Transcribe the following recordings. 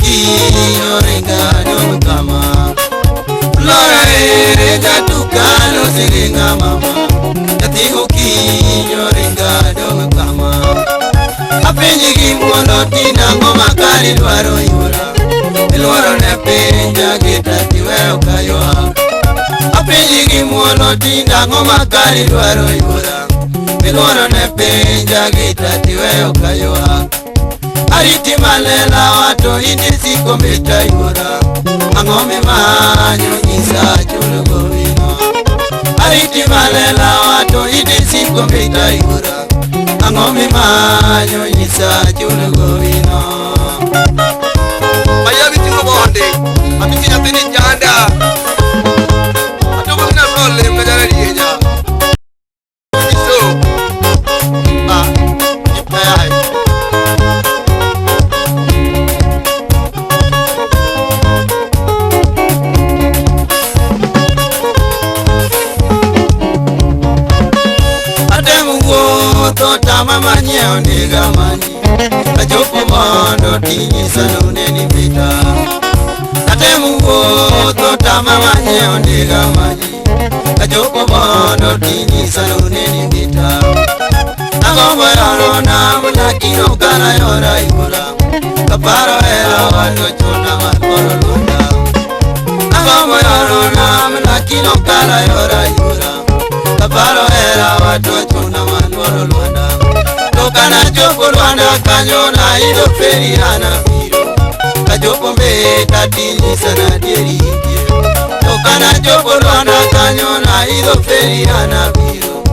okinyo ringa dong kama Flora ringa tukalo siringa mama Nyathi okinyo ringa dong kama Apenji gi muolo tinang'o makari dwaro yura Iluoro ne piny jagita tiweyo kaywak Apenji gi muolo tinang'o makari dwaro yura Iluoro ne piny jagita tiweyo kaywak Ariti malela wato indisiko mbita yura Ang'o mimanyo nyisa chulo gowino Ariti malela wato indisiko mbita yura Ang'o mimanyo nyisa chulo gowino Maya bitingo bonde Amisi nyathini janda Atogo na role mnajara rienya Iso Ah, ipai Atemo tama manyiewo ndiga manyi Achopo mondo tinyisa nuneni mbita Atemo wuotho tama manyiewo ndiga manyi Achopo mondo tinyisa nuneni mbita Agombo yoro nam lakini ok anayora yura Kaparo hera wato chuna mar koro lwanda Agombo yoro nam lakini ok anayora yura Kaparo hera wato chuna mar koro lwanda To kana chopo lwanda kanyo naidho feri anabiro Kachopo mbeta tinyisa nadieri intie To kana chopo lwanda kanyo naidho feri anabiro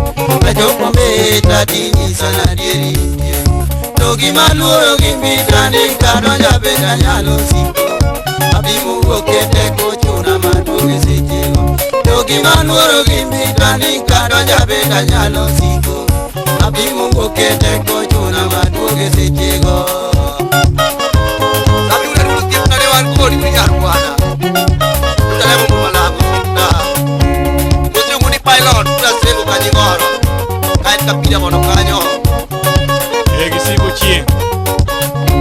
Kachopo mbeta tinyisa nadieri intie To gima luoro gi mbita ni kadonjo bende anyalo siko Apimo wuok e teko chuna maduong' e sechego To gima luoro gi mbita ni kadonjo bende anyalo siko Apimo wuok e teko chuna maduong' e sechego Sabi una rulo osiepna ne wan kodi gi nyar bwana Utalemo malamo osiepna Mochungu ni pilot Urasengo kanyingoro Kaen kapida mondo kanyo E gisiko chieng'.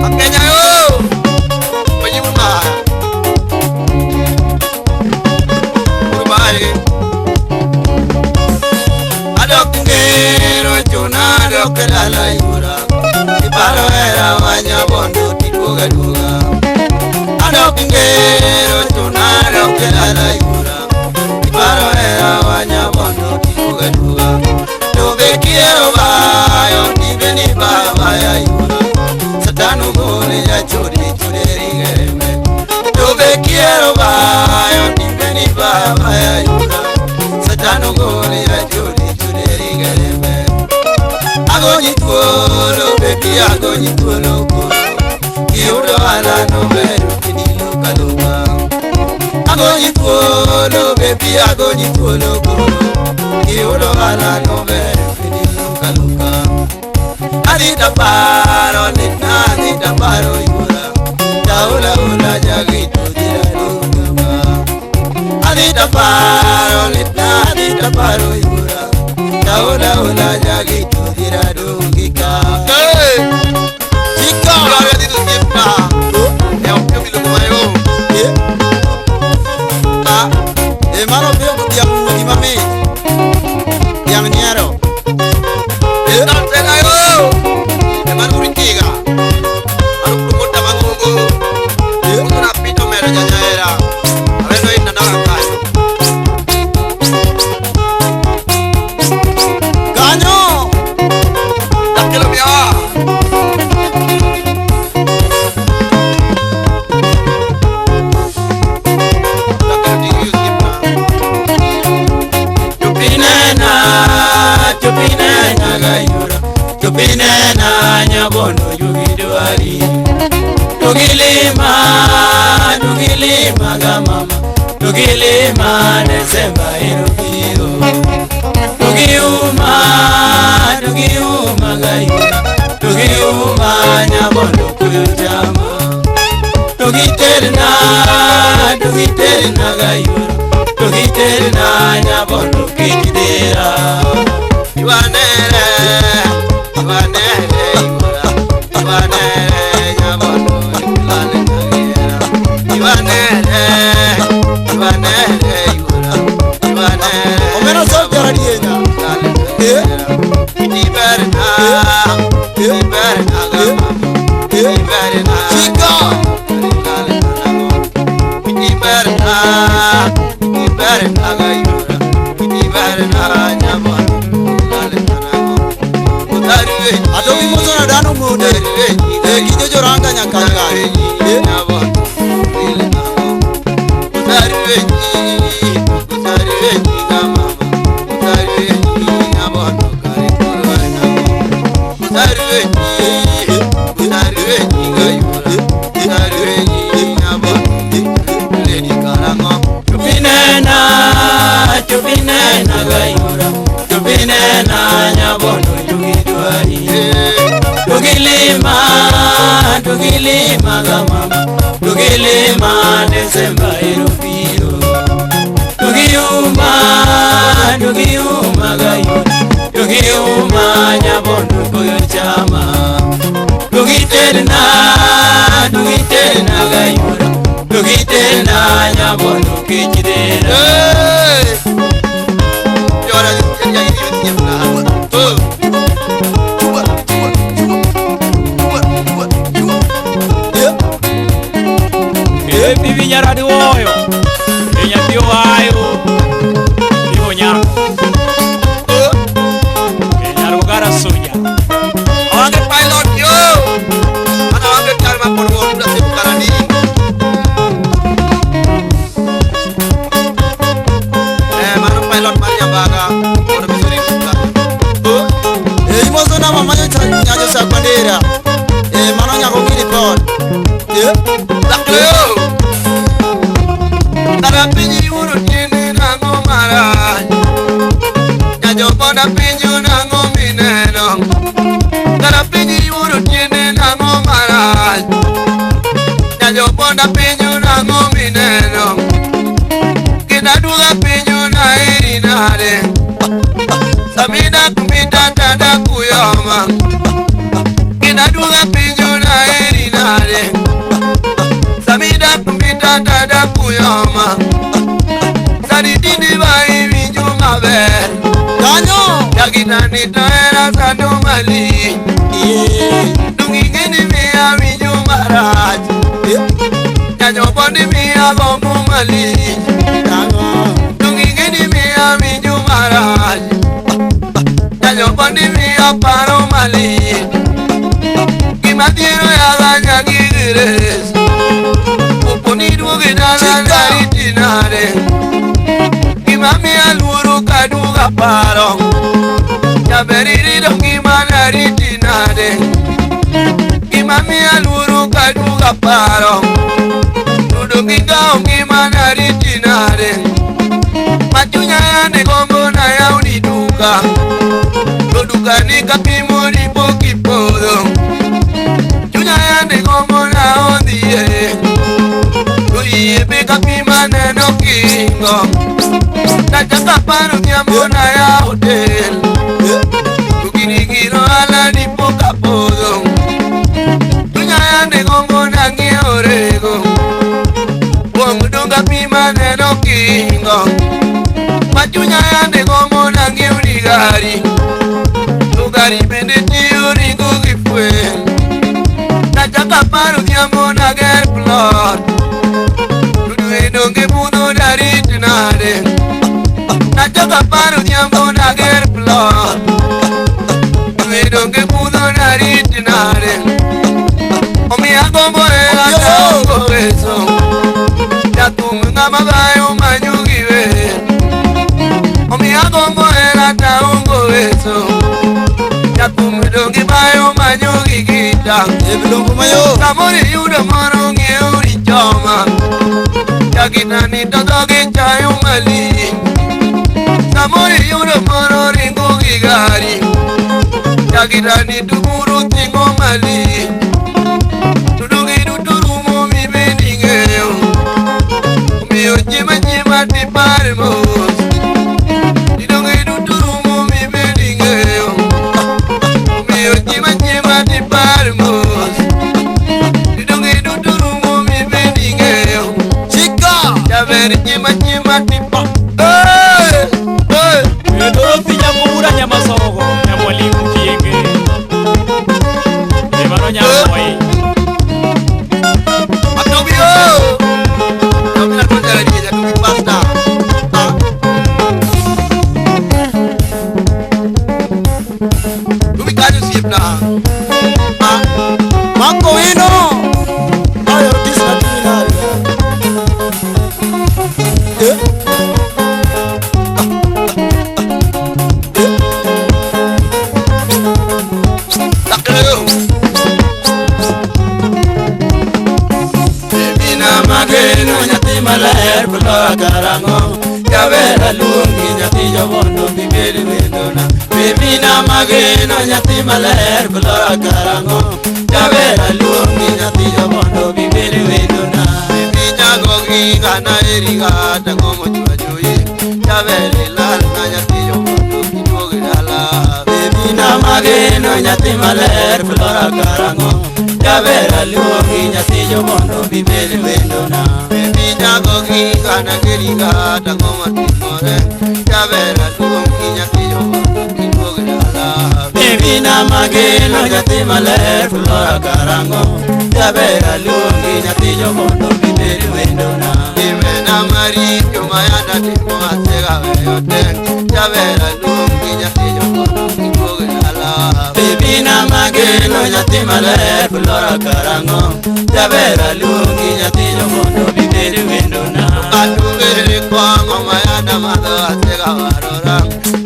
Akenya yo Majibu ma Urbaye Adok ngero chuna adok dala yura Iparo hera wanyabondo tiduoga duoga Adok ngero chuna adok dala yura Iparo hera wanyabondo tiduoga duoga To be kihero bayo tibe ni bayo baya yura Satan ogole jachode chode ringereme To be kihero bayo tibe ni bayo baya yura Satan ogole jachode chode ringereme Agonyi thuolo baby agonyi thuolo koro Kiyudo ohala no ber tidilo kaluka Agonyi thuolo baby agonyi thuolo koro Kiyudo ohala no ber tidilo kaluka Adhi taparo litna adhi taparo yura Taula ula jagi tudira dungama Adhi taparo litna adhi taparo yura Taula ula jagi tudira dungika Hey Chika Gloria di osiepna E opiyo miluongo mayom Ah, e mano piyo dhiang' gima mit Dhiang' nyiero Tantena yo E mano Uritiga Mano promoter mang'ongo Mano pito mero janyaera Aweno inna naga kanyo Kanyo Dakelo miawa Dakelo tingi osiepna Chupinena, chupinena gayura Chupinena nyabondo yugidwari Tugilima, tugilima ga mama Tugilima Desemba erobiro Tugiuma, tugiuma gayura Tugiuma nyabondo kuyo chama Tugiterna, tugiterna gayura Tugiterna nyabondo kijidera Iwanere, iwanere yura Iwanere nyabondo ilale nagera Adobi mozona dano mude gijo joranga nyakanga Tugilima mama, tugilima Desemba erupiro. Tugiuma, tugiuma gayo, tugiuma nyabondo koyo chama. Tugiterna, tugiterna gayo, tugiterna nyabondo kichidera. Nyaradi woyo enyathi oayo ibo nyako enyarugara suya awange pilot yo ana awange kalma por por se bukarani mano pilot maria baga por misuri buka imozo na mama yo nyajo sa bandera mano nyako ngiri pod daklo Dara pinyi uru tiene nango mara Nyajo konda pinyu nango mineno Dara pinyi uru tiene nango mara Nyajo konda pinyu nango mineno Kina duga pinyu na irinare Samina kumita tada kuyoma Kina duga pinyu na irinare Samina kumita tada kuyoma Sadidini bai vinju maber Kanyo Yagitani taera sando mali Dungingeni mia vinju maraj Nyanyo bondi mia gomu mali Dungingeni mia vinju maraj Nyanyo bondi mia paro mali Kimatiero ya ganya gigires Kimami aluru kaduga paro Jaberiri dongi manari tinare Kimami aluru kaduga paro Tudungi gaongi manari tinare Machunya yane gombo na ya uniduka Tuduka ni kapimo lipo kipodo Chunya yane gombo na ondie Iye kapima neno kingo Nachaka paro nyambo na ya hotel Tukirigiro ala nipo kapodo Tunya yande gombo na ngiorego Wangudunga pima neno kingo Machunya yande gombo na ngiurigari Tugari bende tiurigo gifwe Nachaka paro nyambo na ger plot Donge budo dari tinare Nachoka paru nyambo na ger plot Donge budo dari tinare Omi agombo era tango beso Yatunga mabayo manyugiwe Omi agombo era tango beso Yatunga donge bayo manyugigita Ebilongo mayo Samori yudo moro ng'euri choma Yakitani totoke chayo mali Samori yudo moro ringo gi gari Yakitani tuburu tingo mali Tudugi duturumo mi beningeo Omiyo chima chima ti paremos Tudugi duturumo mi beningeo Omiyo chima chima ti paremos Tudugi duturumo mi beningeo Chima chima tipa eh eh Edoro nyamura nyamasoro nyamwalimu kienge Ebano nyamu mageno nyathi maler Flora karang'o Jaber aluongi nyathi jobondo bibed wendona Bebina mageno nyathi maler Flora karang'o Jaber aluongi nyathi jobondo bibed wendona Baby jagogi gana eriga tango mochwa joyi Jaber ilal na nyathi jobondo kiduogi dala Bebina mageno nyathi maler Flora karang'o Jaber aluongi nyathi jobondo bibed wendona Baby jagogi gana eriga tango matimore Jaber aluongi nyathi jobondo kiduogi dala Bebina mageno nyathi maler Flora karang'o Jaber aluongi nyathi jobondo bibed wendona Imena maricho mayanda timo asega weyo te Jaber aluongi nyathi jobondo kiduogi dala Bebina mageno nyathi maler Flora karang'o Jaber aluongi nyathi jobondo bibed wendona Atungere kwango mayanda madho asega warora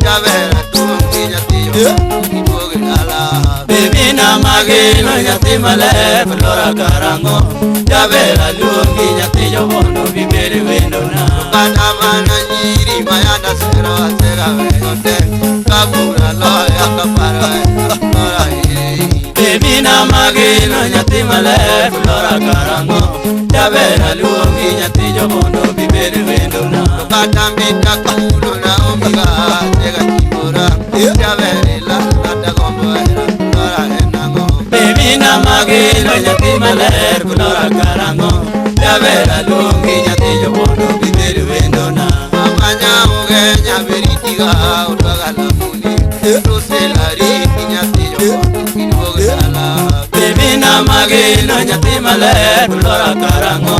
Jaber aluongi nyathi jobondo kiduogi dala Bebina mageno nyathi maler Flora karang'o Jaber aluongi nyathi jobondo bibed wendona Kata mana nyiri mayanda sero asega weyo te Kabura loya kaparo e Bebina mageno nyathi maler Flora karang'o Jaber aluongi nyathi jobondo bibed wendona Kata mbita kulo na omiga asega chibora Jaber ilal kata gombo era Flora enang'o Bebina mageno nyathi maler Flora karang'o Jaber aluongi nyathi jobondo bibed wendona Mama nyaugenya beritiga utwaga lamuni Ruselari nyathi jobondo kiduogi dala Bebina mageno nyathi maler Flora karang'o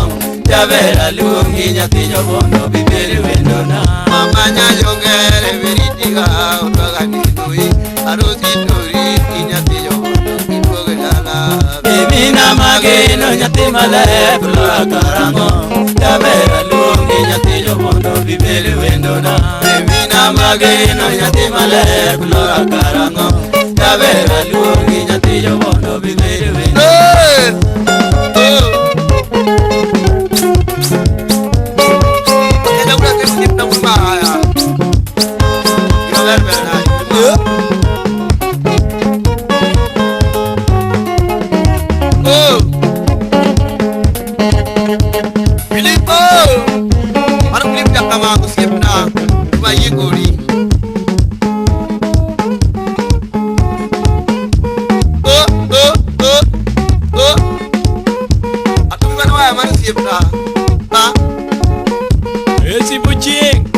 Jaber aluongi nyathi jobondo bibed wendona Mama nyajongere beritiga utwaga nindui Arusi tori nyathi jobondo kiduogi dala Bebina mageno nyathi maler Flora karang'o Jaber aluongi nyathi jobondo bibed wendona Bebina mageno nyathi maler Flora karang'o Jaber aluongi nyathi jobondo bibed wendona Esi buchieng.